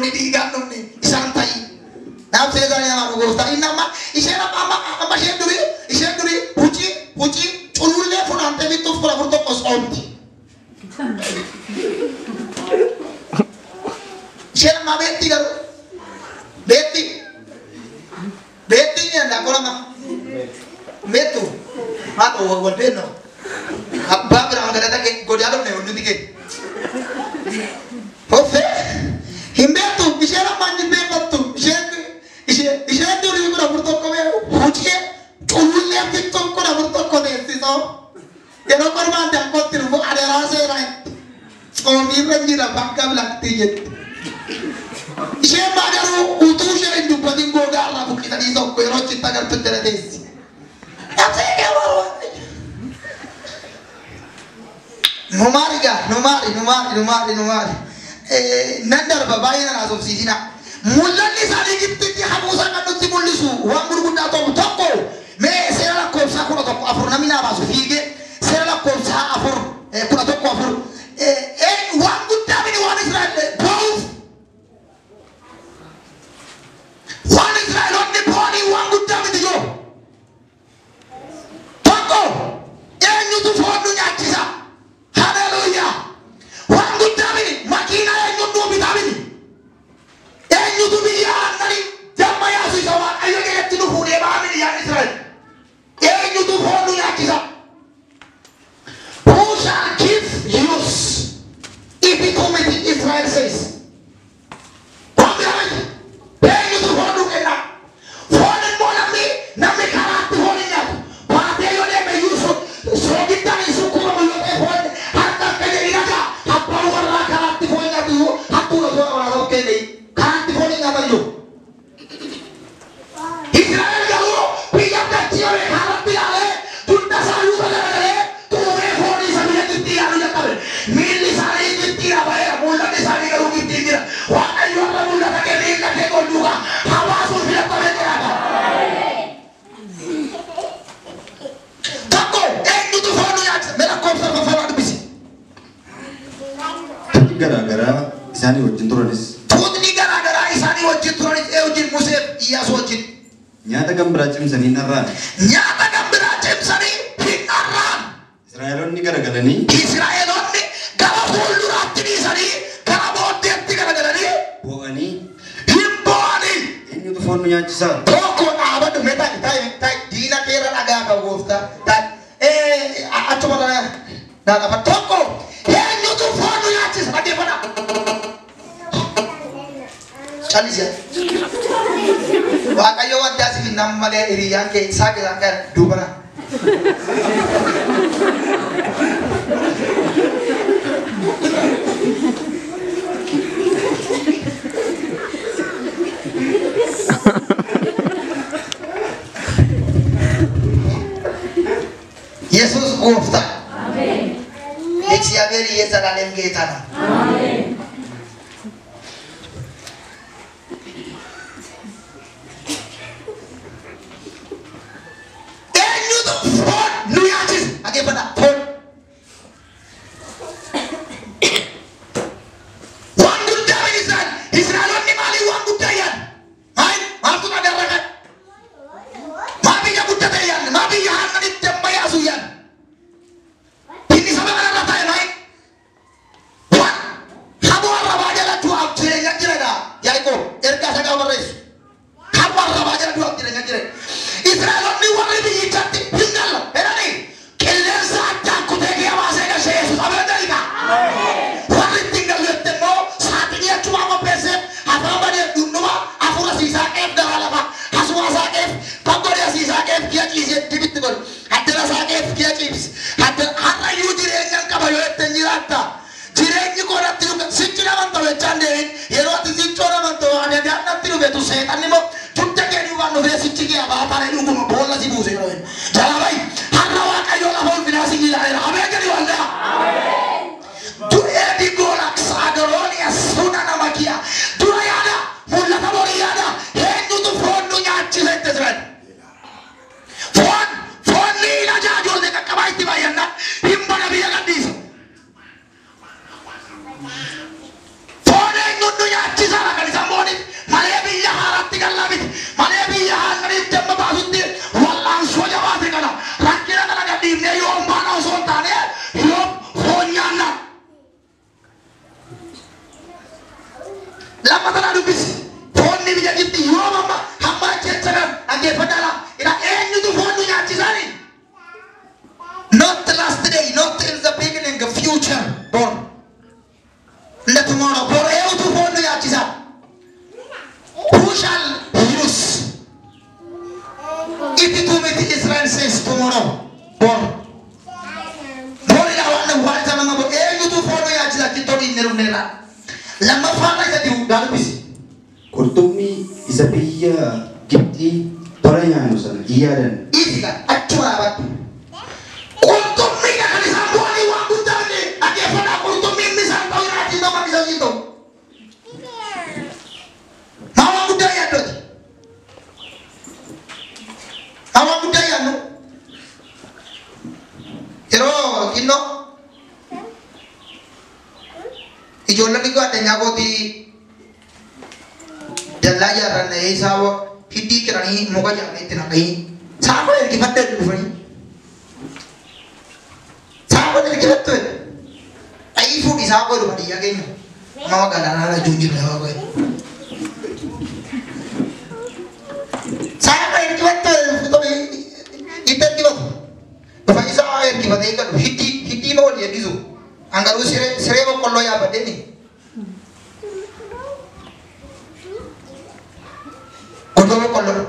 Nuni dhiigaan dhumne isaan ta'i. Naaf seesaan nama gooftaa inni amma isheen amma isheen durii hucii culullee funaantee bittuuf 14 tokko soomti. Isheen amma beetti garuu beetti ni danda'a lama beettu haa ta'u wal beeknu abbaa biraan galata godaa dhumne nuti keenya. Hoffee hin beektu isheen amma hin beekattu isheen durii 14 tokko hucii culullee bittuuf 14 tokko teessisoo yeroo kormaan daakkootti dhufu adeeraa seeraa tsoomiirra jira bakka bilaktii jetti. Isheen maa garuu utuu isheen hin dubbatin gogaa irraa buqqisanii tokko yeroo achitti agartu jala teessi. Nu maari gaa, nu maari, nu maari, nu maari, nu maari. Nan darba baay'ee nan haasofsiisina. Mul'anni isaanii Gibxitti hafuusaa kan nutti mul'isu waan gurguddaa ta'u tokko mee seera lakkoofsaa 11:4 namni naa baasu fiigee seera lakkoofsaa 4 11:4 waan guddaa mini waan Israa'el ba'uuf waan Israa'eloonni bo'anii waan guddaa miti yoo tokko eenyutu foon nu nyaachisa? Haleluuyaa! Waan guddaa mini makiinaa eenyutu nu bitaa mini eenyutu biyya aannanii damma yaasu isa Waaqayyo jalatti nu fuudhee ba'a mini yaan Israa'el eenyutu foon nu nyaachisa? Who shall give use if it miti Israel says. Waan biraa miti eenyutu foon nu kenna? Foon immoo namni karaatti foon hin nyaatu baatee yoo deeme iyyuu soogiddaan hin sukkuumamu yoo ta'e foon harka akka jedhi dhagaa abbaan warraa karaatti foon nyaatu iyyuu hattuudha toora waraana bukkee karaatti foon hin nyaatan iyyuu. Israa'el garuu biyya dachii olee karaatti ilaalee dugda isaa luba garagalee xuuree foon isa biyya Gibxii ilaaluu jalqabe. Miilli isaanii Gibxiidha ba'eera mul'anni isaanii garuu Gibxiin jira. Waaqayyo har'a mul'ata kee miilla kee ol duukaa hawaasuun filatamee jiraata. Tokko eenyutu foon nu nyaachisa? Mee lakkoofsa arfaffaa dubbisi. Tuutni garaa garaa isaanii wajjin turanis Tuutni garaa garaa isaanii wajjin turanis ee wajjin Museef Iyyaasuu wajjin. Nyaata kan biraa cimsanii hin dharra'an. Nyaata kan biraa cimsanii hin dharra'an. Israa'eloonni garagalanii Israa'eloonni gara fuulduraatti dhiisanii gara booddeetti garagalanii boo'anii hin boo'anii. Eenyutu foon nu nyaachisaa? Tokko dhaabadhu mee ta'i ta'i ta'i diina keerra dhagaa qabu gooftaa ta'i achuma kana naa dhaaba tokko eenyutu foon nu nyaachisa? Dhaggeeffadhaa. Callisi. Waaqayyo wanti asii fi nama malee hiriyyaan kee isaa keessaan kan duubana. Yesus gooftaa. እግዚአብሔር የዘላለም ጌታ ነው። Eenyutu foon nu nyaachisa? Dhaggeeffadhaa foon. Waan guddaa miti Israa'el. Israa'eloonni maaliif waan guddaa yaaddu? Maal maaltu dhagarra kan? Maa biyya guddate yaadne? Maa biyya aannanitti damma yaasu yaadne? Inni saba kanarra taa'e maal? Waan haboo arrabaa jala du'aaf jireenya jiredha. Yaaqoob ergaa isa gaafa barreessu. Haboo arrabaa jala du'aaf jireenya jire. Israa'eloonni warri biyyichatti hin galla jedhanii qilleensa addaan kutee kiyya baasee gashee Yesuus ameen jedhika. Warri ittiin galu jette immoo saaxinii achumaa qopheesseef afaan badee dhundhuma hafuura siisaaqeef garaa lafa hasuma saaqeef faggodee siisaaqeef kiyya ciisee dibitti godhu haddana saaqeef kiyya ciibsi har'a iyyuu jireenya qaba yoo jette hin jiraatta. Jireenyi koo natti dhufe sichi naman ta'u jechaan deemin yeroo ati sichoo naman ta'u adagaan natti dhufetu seexanni immoo dugda kee duubaan dhufee sichi kee abaataan dhuguma boolla si buuse yeroo inni. Jalaa bahi har'a Waaqayyo lafa ulfinaa si ilaaleera. Ameen jedhi waldaa. Du'ee digoolaks agarooniya suna nama kiya dura yaada mul'ata borii yaada eenyutu foon nu nyaachisa itti Israa'el. Foon ni ila ijoollee qaqqabaa itti baay'annaan hin bada biyya gadhiisa. Foon eenyutu nu nyaachisaadha kan isaan aannaniif damma baasutti wallaansoo jabaate kana rakkina kana gadhiifnee yoom baana osoo hin taane yoom foon nyaanna. Lamma tanaa dubbisi. Foonni biyya Gibxi yoom amma hamma jecha kan dhaggeeffadhaa ila eenyutu foon nu nyaachisaani? Not the last day, not in the beginning, the future born. In the tomorrow, bor eenyutu foon nu nyaachisaa? Who shall use? It to meet Israel says tomorrow. Bor. Bor ila waan waan isa nama bor eenyutu foon nu nyaachisaa kittoo inni dhufneerra. Lammaffaan isa dibu dubbisi. Qurxummii isa biyya Gibxii tola nyaannu sana hin yaadanne. Isa achuma dhaabadhu. Qurxummii kan isaan bu'anii waan guddaa miti. Dhaggeeffadhaa qurxummii inni isaan ta'u irraa ta'u kan isaan ta'u. Maa waan guddaa yaaddooti. Maa waan guddaa yaadnu. Yeroo xinnoo ijoollonni addunyaa kootii dallaa ijaarran isaa hiddii ciranii muka ijaaranii itti naqanii saakoo ergifadhee dhufanii saakoo ergifattu dhayii fuudhi saakoo dhufa biyya keenya amma magaalaa naannoo jiru jiru lafa qoe saakoo ergifattu itti ergifatu dhufa isaa ergifatee galu hiddii hiddii ma wal ergisu angaruu siree boqqolloo yaabbadheeni. Godoo boqqolloo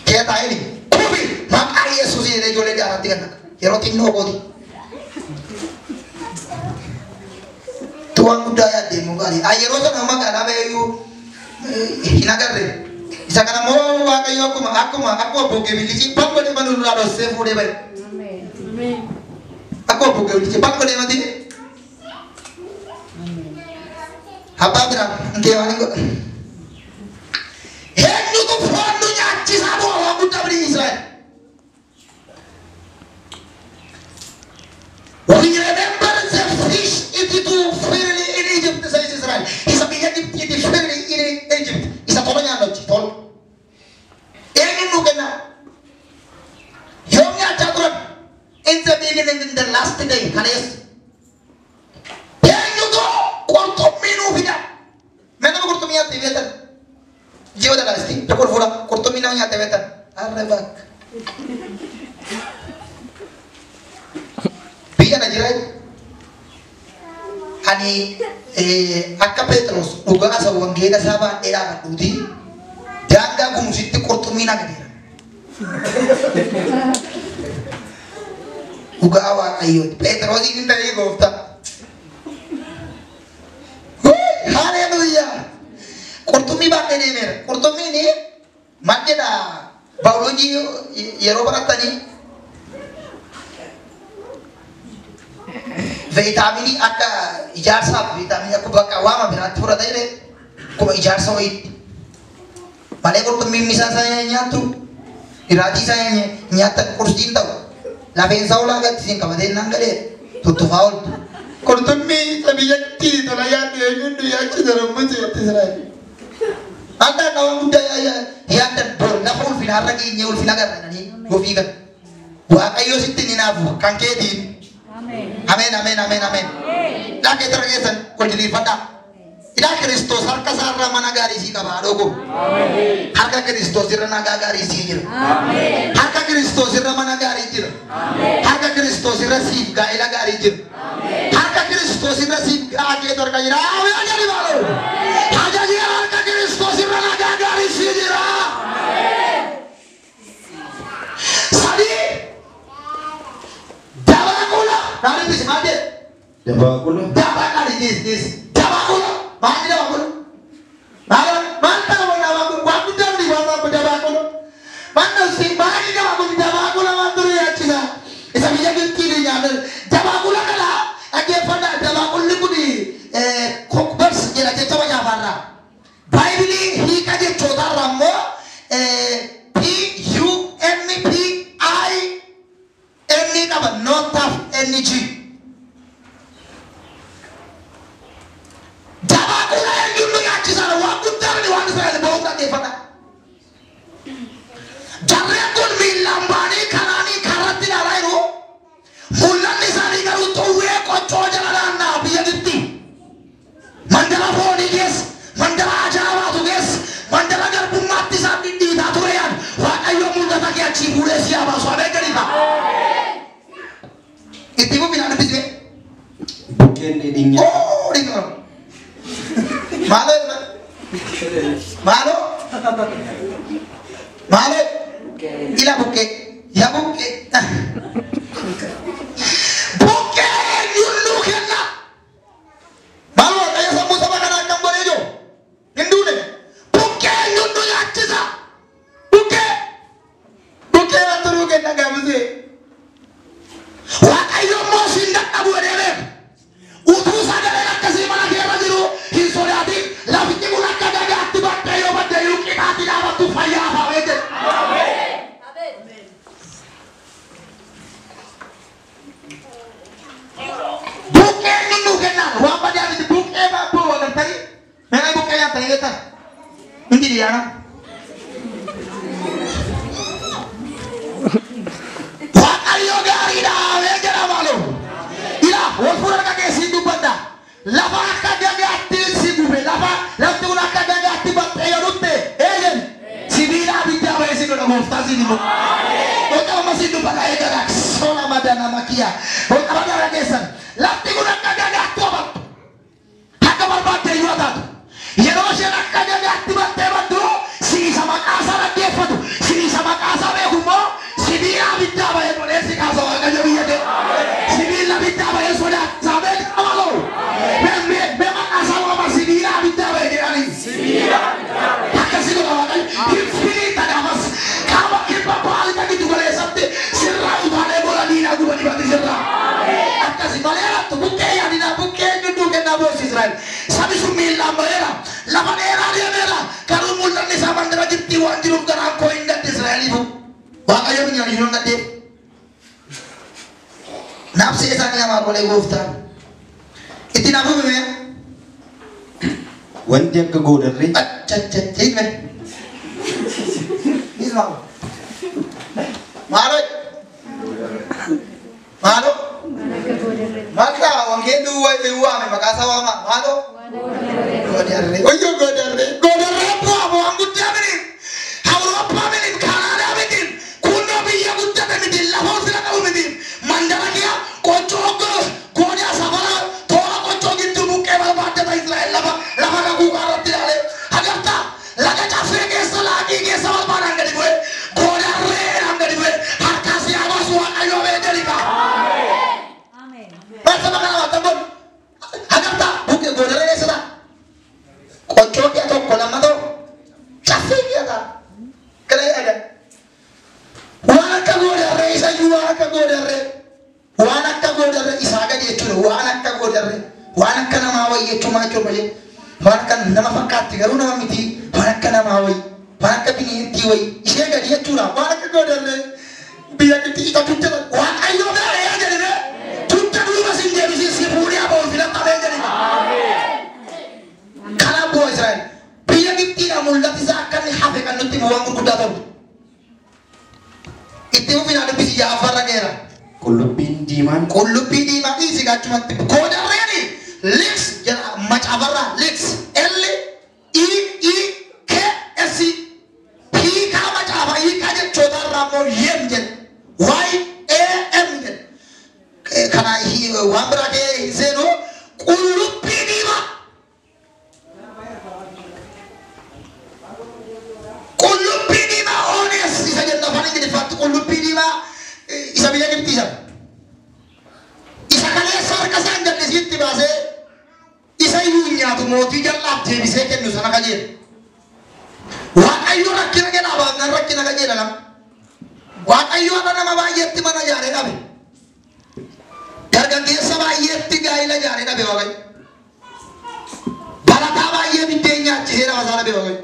kee taa'ee kubi maqaa Yesuus jedhee ijoollee jaalatti kenna yeroo xinnoo kooti. Tuwaan guddaa yaaddee immoo gaarii. Yeroo sana magaalaa baheeyyuu hin agarre. Isa kana immoo Waaqayyo akkuma akkuma akkuma bukkee bilisii bakka deeman nurraa dhossee fuudhee bahe. Akkuma bukkee bilisii bakka deemati. Abbaa biraa nkee waan hin godhan. Eenyutu foon nu nyaachisaa bu'a waan guddaa biyya Israa'el. We remember the fish it do freely in Egypt, says Israel. Isa biyya Gibxiiti freely in Egypt. Isa tola nyaannochi tola. Eenyuun nu kenna? Yoom nyaachaa turan? In the beginning, in the last day, kaleessa. Eenyutu qurxummii nuu fida? Mee nama qurxummii nyaatte beektan? Ji'a dalaasti tokko fuula qurxummii nama nyaatte beektan? Arre bakka. Biyya na jira ani akka Phexros dhugaa isa wangeela isaa baadhee dhaabadhuuti daangaa gumusitti qurxummii na gadeera. Dhugaa Waaqayyooti. Phexrosiin hin ta'ee gooftaa. Haleluuyaa. Qurxummii baadhee deemeera. Qurxummiin maal jedha baayoloojii yeroo barattanii viitaaminii akka ijaarsaaf viitaaminii akka bakka waama biraatti fudhata jedhee akkuma ijaarsa wayiitti. Malee qurxummiin misaa isaa nyaattu iraatii isaa nyaattan qursiin ta'u lafeen isaa olaa gatti siin qabatee naan galee tuttufaa ooltu. Qurxummii isa biyyattii tola yaaddu eenyuun nu yaachisa rammuti jetti Israa'el. Adda adda waan guddaa yaaddan bor lafa ulfina har'a geenyee ulfina garraanii gofii kan. Waaqayyo sitti ni naafu kan keetiin. Ameen ameen ameen ameen. Lakkee tara keessan ol diriirfadhaa. Ilaa Kiristoos harka isaarraa mana gaarii sii qaba haadhoo koo. Harka Kiristoos irra nagaa gaarii sii jira. Harka Kiristoos irra mana gaarii jira. Harka Kiristoos irra siif gaa'ela gaarii jira. Harka Kiristoos irra siif gahaa keetu harka jira. Ameen jedhi maaloo. Ajajeera harka Kiristoos irra nagaa gaarii sii jira. Sadii dabaaqula. Naannoo maal jedhe? Dabaaqula. Dabaaqula dis dabaaqula. Maal dabaaqula? Maal maal ta'u dabaaqula? Waan guddaa miti waan waan dabaaqula. Maal si maal dabaaqula? Dabaaqula waan ture yaachisa. Isa biyya Gibxiiti nyaatan dabaaqula kana dhaggeeffadhaa dabaaqulli kun kokbars jedha jecha macaafaarraa. Baay'ibilii hiika jechootaarraa immoo P U M P I N qaba not of N G. Dabaaqula eenyuun nu nyaachisan waan guddaa miti waan Israa'el ba'uuf dhaggeeffadhaa. Buqqeen dheedhiin nyaata. Oh, dhiifama. Maaloo maaloo maaloo ila buqqee yaa buqqee buqqee eenyuun kenna. Maaloo Waaqayyo sammuu saba kanaa akkam godhee jiru hin duune buqqee eenyuun nu nyaachisa buqqee buqqee wanti nuu kenna gaafisee Waaqayyo immoo siin dadhabu jedhee beeku. Utuu sagaleen akkasii mana keerra jiru hin sodaatin lafti kun akka dhagaatti baddee yoo badde iyyuu qixaatti dhaabattu fayyaa hafaamee jedhe. Buqqee inni nuu kennaan waan badaa miti buqqee baabboo agartanii meeqa buqqee nyaattanii jettan hin jiru. Waaqayyo gaariidha ameen jedha maaloo. Ila wal fuula harka keessi dubbadha. Lafa akka dhagaatti si gube lafa lafti kun akka dhagaatti baxxee yoo dhufte eeyyen sibiila abiddaa ba'ee si godha gooftaa si dibu. Olqabama si dubbadha eegala sola madana makiya. Olqabama harka keessan lafti kun akka dhagaatti obattu. Akka barbaadde iyyuu taatu. Yeroo isheen akka dhagaatti baxxee baddu siisa maqaa isaa dhaggeeffatu siisa maqaa isaa beeku immoo sibiila abiddaa ba'ee godhee si kaasa Waaqayyo biyya kee. Sibiila abiddaa ba'ee sodaachaa beekama loo. Mee maqaa isaa waama sibiila abiddaa ba'ee jedhanii. Akkasii godha Waaqayyo. Hin firiita gaafas. Qaama kibba baalita giddu galeessatti sirraa utaalee gola diinaa gubanii bati sirraa. Akkasii malee laattu buqqee yaadinaa buqqee gidduu kennaa boosi Israa'el. Sabi sun miillaan ba'eera. Lafa dheeraa deemeera. Garuu mul'anni isaa mandara Gibxii waan jiruuf garaan koo hin gadde Israa'eliifu. Waaqayyo biyya hin gaddeef. Nafsi isaanii namaa golee gooftaan. Itti naaf himame. Wanti akka goodarree Achachacha. Isma. Maaloo. Maaloo. Maalidha wangeelli waame maqaa isaa waama maaloo. Goodarree. Wayyoo goodarree. Goodarree bu'aa waan guddaa miti. Awurooppaa miti. Kaanaadaa miti. Kunnoo biyya guddate miti. Lafa ulfina qabu miti. Mandara kiyya qoccoo goodaa safara toora qoccoo gidduu buqqee barbaaddata Israa'el lafa lafa kakuu irratti ilaalee agartaa laga caffee keessa laaqii keessa barbaadaan gadi bu'ee goodarreedhaan gadi bu'ee harkaa si habaasu Waaqayyo bee jedhika. Maal saba kana waatan godhu agartaa buqqee goodarree keessa ta'a. Qoccoo kiyya tokko lama ta'u caffee kiyya ta'a. Kana yaada. Waan akka goodarree isa iyyuu waan akka goodarree waan akka goodarree isaa gadi jechuudha waan akka goodarree waan akka namaa wayii jechuun maal jechuudha malee waan akka nama fakkaatti garuu nama miti waan akka namaa wayii waan akka bineentii wayii ishee gadi jechuudha waan akka goodarree biyya Gibxii isa tutte Waaqayyo bira ee jedhime tutte duuba sin deebisiin si fuudhee aboo filatamee jedhime. Kanaaf bu'aa Israa'el biyya Gibxiidha mul'ati isaa akka inni hafe kan nutti himu waan gurguddaa ta'u. Itti fufinaa dubbisi ja'affarra geera. Qullubbiin diimaan Qullubbii diimaa dhiisi achumatti goodarreeni liks jedha macaafarraa liks L E E K S hiikaa macaafa hiikaa jechootarraa immoo yem jedha Y A M jedha. Kana waan biraa kee hin seenu qullubbii diimaa. Qullubbii diimaa oones isa jenna afaan Ingiliffaatti qullubbii diimaa isa biyya Gibxii sana. Isa kaleessa harka isaan jallisiitti baasee isa iyyuu hin nyaatu mootii jallaaf deebisee kennu sana kajeela. Waaqayyo rakkina jalaa baafnaan rakkina kajeela nama. Waaqayyo har'a nama baay'eetti mana ijaaree dhabe. Dargaggeessa baay'eetti gaa'ila ijaaree dhabe Waaqayyo. Barataa baay'ee biddeen nyaachisee dhabe isaa dhabe Waaqayyo.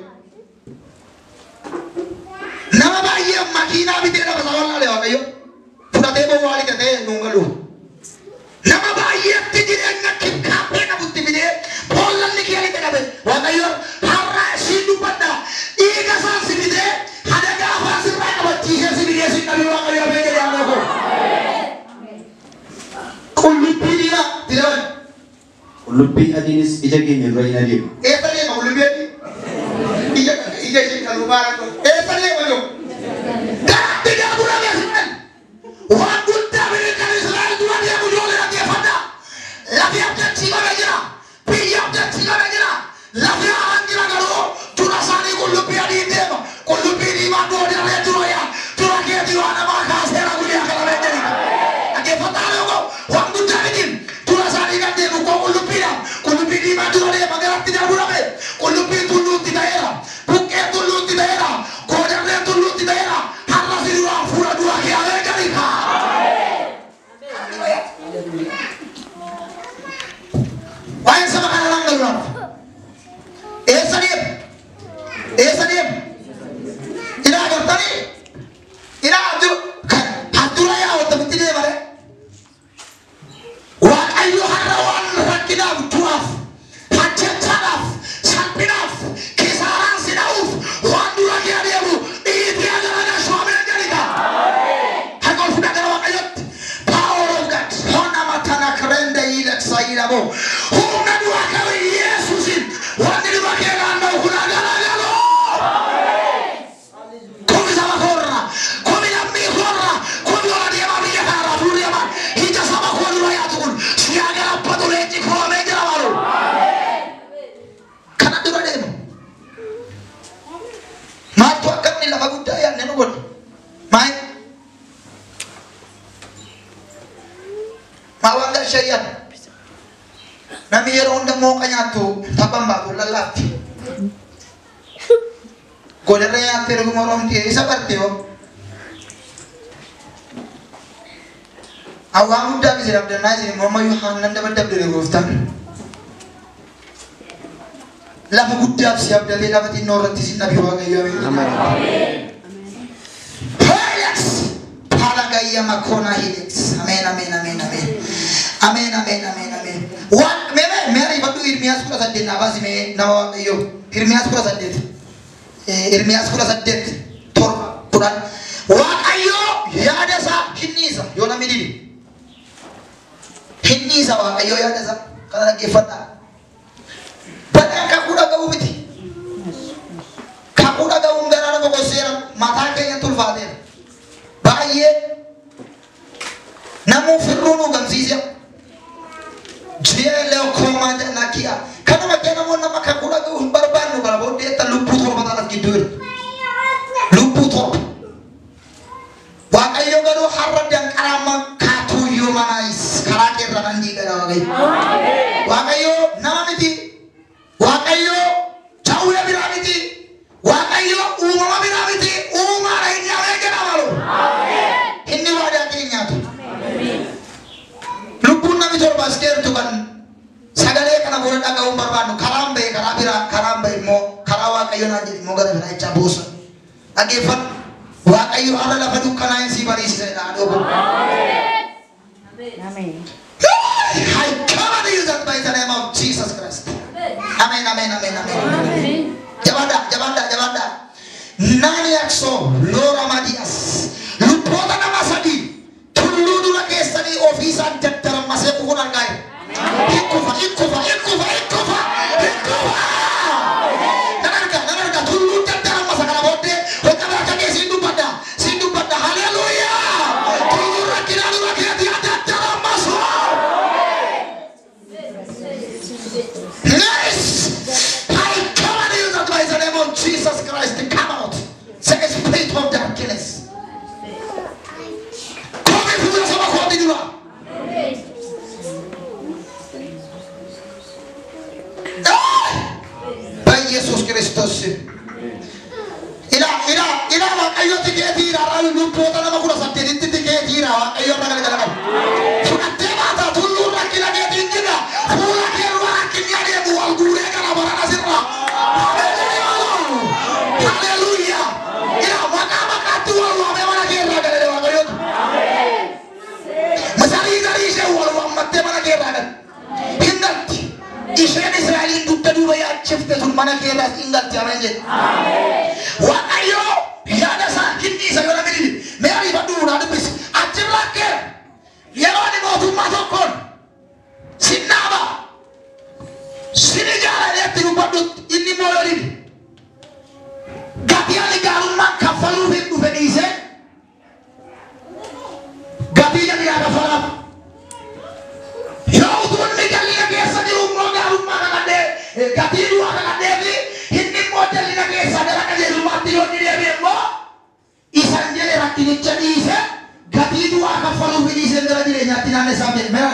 Nama baay'ee makiinaa bitee dhabe isaa wallaale Waaqayyo. Fudhatee bowwaa liqatee nuun galu. Nama baay'eetti jireenya kibkaabbee qabutti fidee boollanni kee liqe dhabe Waaqayyo har'a siin dubbadha. Dhiiga isaan si fidee hadagaa afaan sirraa qabachiisee si fidee si dhabe Waaqayyo bee jedhee haadha koo. Qullubbii diimaa diimaa. Qullubbii adiinis ija keenya dura hin adeemu. Eessa deema qullubbii adii? Ija ija ishee kan lubaara kun. Eessa deema jiru? Garatti deemu dhabe Israa'el. Waan guddaa biyya kan Israa'el dura deemu ijoollee dhaggeeffadha. Lafi abdachaa Lafi haaraan jira garuu dura isaanii qullubbii adii deema. Qullubbii diimaa goodarree dura yaa. Dura keetii waan namaa kaaseera guyyaa kana beekani. Dhaggeeffataa yoo waan guddaa miti. Dura isaanii kan deemu koo qullubbiidha. Qullubbii diimaa dura deema garatti darbuu dhabe. Qullubbiin tulluutti ta'eera. Buqqeen tulluutti ta'eera. Goodarreen tulluutti ta'eera. Har'a si duraan fuula dura kee abeekani. Waa'ee saba kana naan galuudhaaf. Eessa deemu? Eessa deemu? Ilaa agartanii? Ilaa haddura yaa wattamitti deemare? Waaqayyo har'a waan rakkinaaf du'aaf, hajjechaadhaaf, salphinaaf, kisaaraan si dha'uuf waan dura kee adeemu dhiitii agara gashoomee jedhita. Harka ol fudhaa gara Waaqayyotti. Power of God. Hona matana krende ileksa ilabo. Humna du'a qabu Yesuusin wanni dura kee naanna'u kun agara galoo. Kumi saba koorra, kumi lammii koorra, kumi ol adeemaa biyya kanarraa fuula deemaa ija saba koo dura yaatu kun si agarabbatu leenci koomee jira maalu. Kana dura deemu. Maaltu akka inni lafa guddaa yaadne nu godhe? Maal? Maa waan galchee yaadne? Namni yeroo hunda mooqa nyaattu taphan baatu lallaafti. Godarra nyaattee dhuguma oromti isa barte yoo. Awwaan guddaa miti dabdannaa isin immoo ammayyuu aannan dabaddabde gooftaan. Lafa guddaaf si abdatee lafa xinnoo irratti si dhabe Waaqayyo ameen. Helix! Palagaya makona helix. Ameen ameen ameen ameen. Ameen ameen ameen ameen. Waan mee mee ariifadhu Hirmiyaas 18 naa baasi mee nama Waaqayyo. Hirmiyaas 18. Hirmiyaas 18 7 10. Waaqayyo yaada isaa hinniisa yoo namni dibe. Hinniisa Waaqayyo yaada isaa kana dhaggeeffadhaa. Badhaan kakuu dhaga'uu miti. Kakuu dhaga'uun garaa nama gosseera mataa keenya tulfaateera. Baay'ee namuu firruu nu gamsiise. Ji'a koomaa naki'a. Kanuma kee namoonni nama kakuu dhaga'uu hin barbaannu kana booddee lubbuu torba ta'an as gidduu jiru. Lubbuu torba. Waaqayyo garuu har'a danqaraama kaatuyyoo manaayis karaa keerra kan diigala Waaqayyo. Waaqayyo nama miti. Waaqayyo jawwee biraa miti. Waaqayyo uumama biraa miti. Uumaadha inni amee jedhama malu. Inni waadaa keenyaatu. Lubbuun namni torba as deemtu kan sagalee kana booda dhaga'uun barbaannu karaan bahe karaa biraa karaan bahe immoo karaa Waaqayyo naan jedhe immoo gara biraa jechaa boosa. Dhaggeeffadhu. Waaqayyo har'a lafa dukkanaa hin sii bariisisedha haadhoo kun. Amen. I command you that by the name of Jesus Christ. Amen, amen, amen, amen. Jabaadha, jabaadha, jabaadha. Nani akso Lora Madias. Lubboota nama sadii tulluu dura keessanii ofiisaan daddarammasee kufuun argaa jira. Hikkufa, hikkufa, hikkufa, hikkufa, hikkufa. Nan arga, nan arga tulluun daddarammasa kana booddee hojii akka kee siin dubbadha, siin dubbadha. Haleluuyaa. Tulluun rakkinaa dura keetii daddarammasu. Yes! I command you that by the name of Jesus Christ to come out. The spirit of darkness. Come fuula saba kootii dura. በኢየሱስ ክርስቶስ ስም Ilaa ilaa ilaa Waaqayyo tikeetii irraa lubboota nama 18tti tikeetii irraa Waaqayyo irra galgala qabu. Fudhattee baata tulluun rakkina keetiin jira. Fuula kee dura rakkinni adeemu wal guuree gara barana sirra. Haleluuyaa. Ilaa maqaa maqaatti wal waamee mana kee irraa galee Waaqayyotu. Masarii garii ishee wal waammattee mana kee irraa gale. Hin galti. Isheen Israa'eliin dugda duuba yaachifte sun mana kee irraas hin galti ameen jedhe. Waaqayyo yaada isaa hinniisa yoo namni dide mee ariifadhu naa dubbisi achirraa kee yeroo ani mootummaa tokkoon sin dhaaba sin ijaara jedhetti dubbadhutti inni immoo yoo dide gatii ani gaarummaan kaffaluuf hin dhufe dhiisee gatii jalli kaffalaaf yoo utuu inni jalli keessa jiru immoo gaarummaa kakadhee gatii du'a kakadheefi inni immoo jal'ina keessaa gara qajeelummaatti yoo inni deebi'e immoo isan jedhe rakkinicha dhiise gatii du'aa kaffaluuf dhiiseen gara jireenyaatti naannessaa jedhe. Mee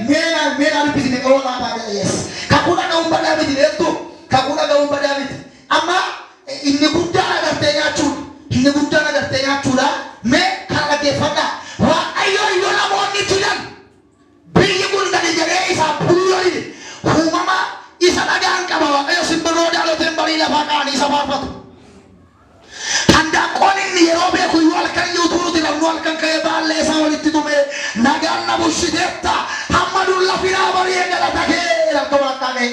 mee mee naa dubbisne oolaa baadha yes. Kakuu dhaga'uun badaa miti beektu kakuu dhaga'uun badaa miti. Amma inni guddaan agartee nyaachuudha. Inni guddaan agartee nyaachuudha. Mee kana dhaggeeffadhaa. Waaqayyo yoo namoonni fidan biyyi kun gadi jedhee isaa buluu yoo dide uumama isa dhagaan qaba Waaqayyo simbirroo daaloteen barii lafaa ka'anii isa faarfatu. Handaaqqoon inni yeroo beeku iyyuu halkan iyyuu nuti dhabnu halkan ka'ee baallee isaa walitti tumee nagaan na bushiteetta hamma dulla firaa barii galata kee halkan walakkaa ka'e.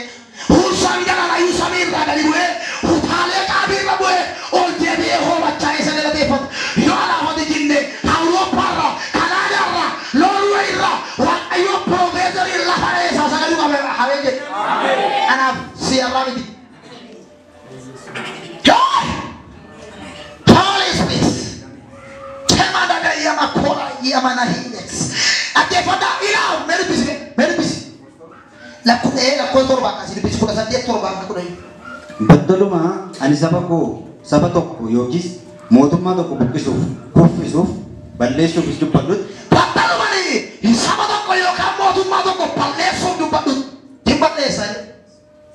Huursaan galala iyyuu samii irraa gadi bu'ee utaalee qaabii irra bu'ee ol deebi'ee hoomachaa isa galateeffatu. Yoo alaafati jinne Awurooppaarra, Kanaadaarra, Noorweeyirra Waaqayyo piroofeesarii lafa isaa sagaluu qabe habee jedhe. Anaaf siyarraa miti. God! Holy Spirit. Temadaga yama kora yama nahides. Dhaggeeffadhaa ilaa mee dubbisi mee dubbisi. Lakkoo torba akkasii dubbisi 18 torba akka 10. Battaluma ani saba koo saba tokko yookiis mootummaa tokko buqqisuuf kuffisuuf balleessuufis dubbadhutti Battalumani saba tokko yookaan mootummaa tokko balleessuuf dubbadhutti hin balleessa.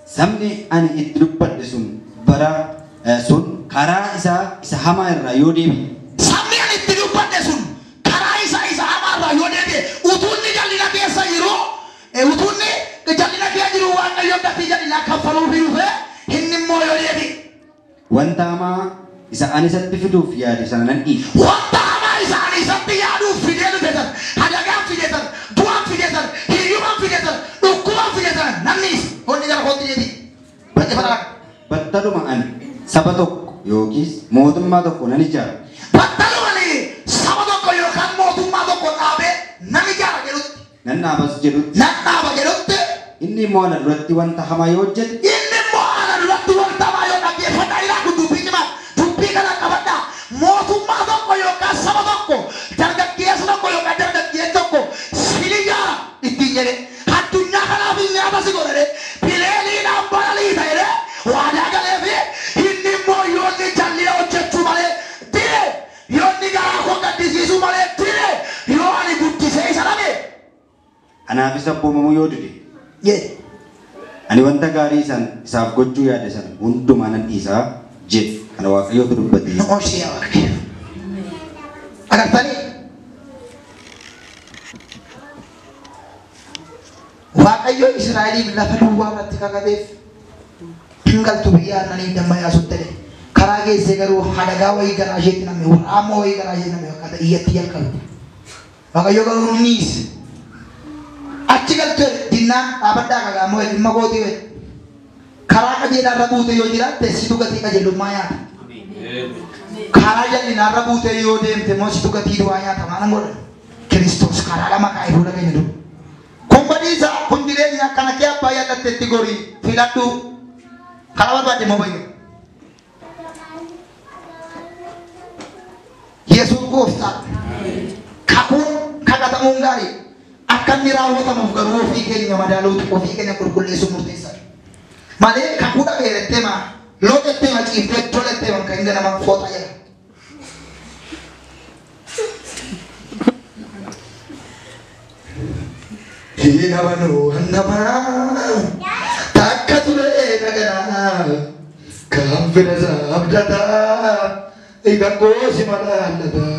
Sabni ani itti dubbadhe sun bara sun karaa isaa isa hamaa irraa yoo deebi'e Sabni ani itti dubbadhe sun karaa isaa isa hamaa irraa yoo deebi'e utuu inni jal'ina keessa jiru utuu inni jal'ina keessa jiru Waaqayyo gatii jal'inaa kaffaluuf dhufee inni immoo yoo deebi'e wanta hamaa isa ani isatti fiduuf yaade sana nan dhiisa. Wanta hamaa isa ani isatti yaaduuf fidee dhufe sana hadagaan fidee sana du'aan fidee sana hiyyumaan fidee sana dhukkubaan fidee sana nan dhiisa. Honni gara kootti deebi'e. Dhaggeeffadhaa. Battaluma ani saba tokko yookiis mootummaa tokko nan ijaara. Battalumani saba tokko yookaan mootummaa tokko dhaabee nan ijaara jedhutti. Nan dhaabas jedhutti. Nan dhaaba jedhutti. Inni immoo ana duratti wanta hamaa yoo hojjete. Inni immoo ana duratti wanta hamaa yoo dhaggeeffadhaa ilaa kun dubbii cimaa dubbii kana qabadhaa. Mootummaa tokko yookaan saba tokko dargaggeessa tokko yookaan dargaggeessi tokko sin ijaara ittiin jedhe addunyaa kanaaf hin nyaata si godhee bileeliidhaan balaliita jedhee waadaa galeefi inni immoo yoo inni jal'ina hojjechuu malee dire yoo inni garaa koo gaddisiisuu malee dire yoo ani guddisee isa dhabe. Anaafis abboomamuu yoo dide. Ani wanta gaarii isaan isaaf gochuu yaade sana hundumaa nan dhiisaa jedhe. Kana Waaqayyootu dubbate. Nu oolchee yaa Waaqayyo. Agartanii? Waaqayyo Israa'eliif lafa duwwaa irratti kakateef hin galtu biyya aannaniif damma yaasutti jedhe. Karaa geessee garuu hadagaa wayii garaa isheetti nam'e, waraabmoo wayii garaa isheetti nam'e fakkaata iyyatti jalqabde. Waaqayyo garuu nu dhiise. Achi galtu dinnaan dhaabadhaa kagaa immoo dhimma kootii jedhe. Karaa qajeelaa irra buute yoo jiraatte situ gatii qajeelummaa nyaata. Karaa jal'inaa irra buute yoo deemte immoo situ gatii du'aa nyaata. Maal godhan? Kiristoos karaa lama kaa'ee fuula keenya dura. Kun badiisa kun jireenya kana kee abbaa yaadatte itti gorii filadhu. Karaa barbaadde immoo bayyu. Yesuus gooftaa. Kakuun kakatamuun gaarii. Akka inni raawwatamuuf garuu ofii keenya madaaluutu ofii keenya qulqulleessuun murteessaadha. Malee kakuu dhageettee maa lootettee maa ciiftee tolettee maa kan inni nama fooxa jedha. Hinamanuu hannamaa takka ture naganaa kan fira isaa abdataa ikan goosi malaallataa.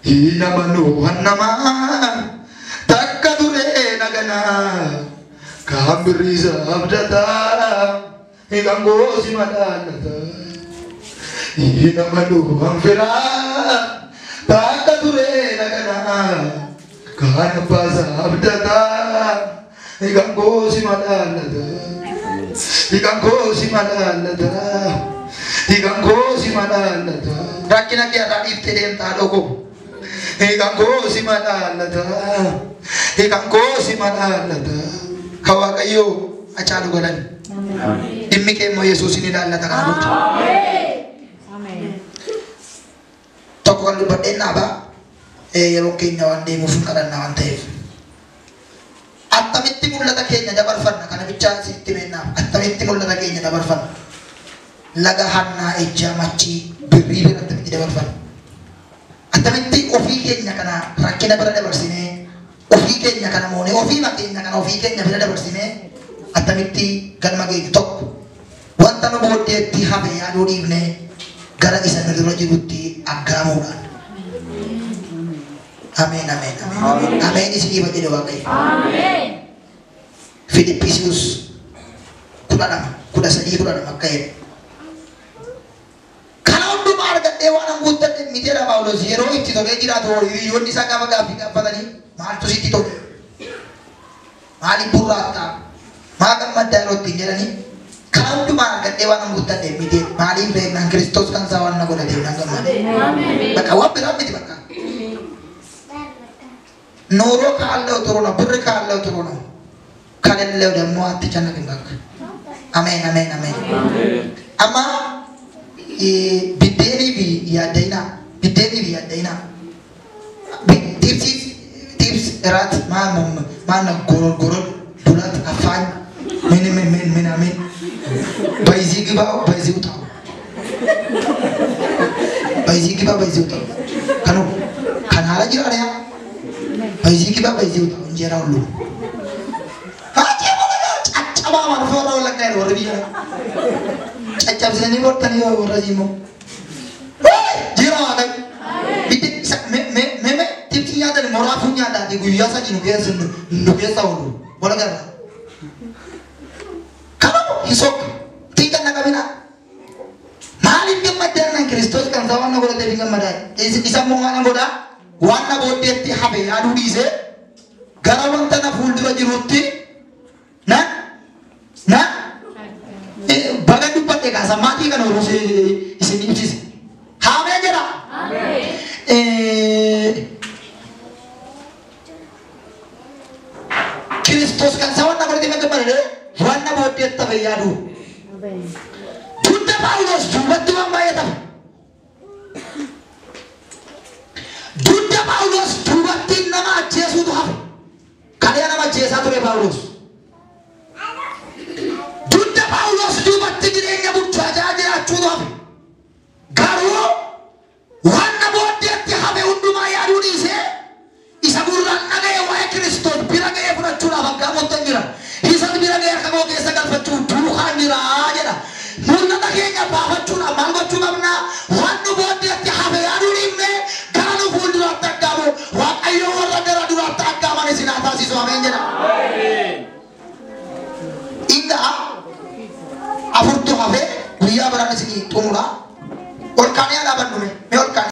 Hinamanuu hannamaa takka ture naganaa kan birri isaa abdataa ikan goosi malaallataa. Hinamanuu hanfiraa takka ture naganaa kan abbaa isaa abdataa ikan goosi malaallataa. Ikan goosi malaallataa. Ikan goosi malaallataa. Rakkina kee irraa dhiiftee deemtaa dhokoo. Ikan goosi malaallataa. Ikan goosi malaallataa. Kan Waaqayyoo acaalu godhan. Dhimmi kee immoo Yesuusin ilaallata kana booda. Tokko kan dubbadheen dhaabaa yeroo keenya waan deemuuf hin kadhannaa waan ta'eef. Attamitti mul'ata keenya dabarfanna kana bichaa isinitti beeknaaf. Attamitti Attamitti mul'ata keenya dabarfanna. Laga hannaa ejjaa machii birrii bira attamitti dabarfanna. Attamitti ofii keenya kana rakkina bira dabarsinee ofii keenya kana moonee ofii keenya kana ofii keenya bira dabarsinee attamitti galma keenya tokko wanta nu booddeetti hafe yaaduu dhiifnee gara isa nu dura jirutti aggaamuudhaan. Ameen ameen ameen. Ameen isiniif jedhe Waaqayyo. Ameen. Filippisius 12 13 12 akka jedhe. Kana hundumaa argadhee waan an guuttadhe miti jedha Phaawulos yeroo itti tolee jiraatu hiriyoonni isaa gaafa gaaffii gaafatanii maaltu sitti tole? Maaliif burraaqtaa? Maa gammaddaa yeroo ittiin jedhanii kana hundumaa argadhee waan an guuttadhe miti maaliif beeknaan Kiristoos kan isaa waan na godhateef nan gammade. Bakka waan biraa miti bakka. ኑሮ ካለው ጥሩ ነው፣ ብር ካለው ጥሩ ነው። ከሌለው ደግሞ አትጨነቅም። በቃ አሜን አሜን አሜን። አማ ቢዴኒ ቢ ያደይና ቢዴኒ ቢ ያደይና ቲፕሲ ቲፕስ እራት ማን ጎሮር ጎሮር ዱላት አፋኝ ምን ምን ምን ምን አሜን በዚህ ግባው በዚህ ውጣው በዚህ ግባ በዚህ ውጣው ከኑ ከናላ ጅራሪያ በዚህ ግባ በዚህ ውጣው እንጀራ ሁሉ ጨጨባ ማርፎራ ወለጋ ወረ ቢያ ጨጨብሰኒ ቦርተኒ ወረዚሞ ጅራ ዋቀ ቢት መ መ ቲፕሲ ያደን ሞራፉኛ ዳዲ ጉያ ሰጂ ኑ ኬስ ኑ ኬሳ ወሉ ወለጋ ከማሙ ሂሶክ ቲንከና ቀቢና ማሊፍ ገመደና ክርስቶስ ከንሳዋና ጎለተ ቢገመዳ ኢሰሞ ዋና ጎዳ ዋና ቦዴቲ ሀበ ያዱ ዲሴ ገራ ወንተና ፉልዱረ ጅሩቲ ና ና baga dubbadhe kaasa maatii kana horuu isin ibsise haamee jedha Kiristoos kan isaa wanna godhate gammade wanna booddeetti hafe yaadu dugda Phaawulos duubatti waan baay'ee tafe dugda Phaawulos duubatti nama ajjeesuutu hafe kalee nama ajjeesaa ture Phaawulos dugda Phaawulos duubatti jireenya burjaajaa jiraachuutu hafe garuu wanna booddeetti hafe hundumaa yaaduu dhiisee isa gurraan dhaga'e waa'ee Kiristoos bira ga'ee fudhachuudhaaf aggaamotti jira. Isa bira ga'ee harka koo keessa galfachuuf duukaan jira jedha. Mul'ata keenya baafachuudhaaf maal gochuu qabna? Waan nu booddeetti hafe yaaduu dhiifnee gara nu fuulduraatti aggaamu Waaqayyo warra gara duraatti aggaaman isin haa taasisu. Ameen jedha. Inga afurtu hafe guyyaa biraan isinii xumura. Ol kaanee haa dhaabannu mee ol kaanee.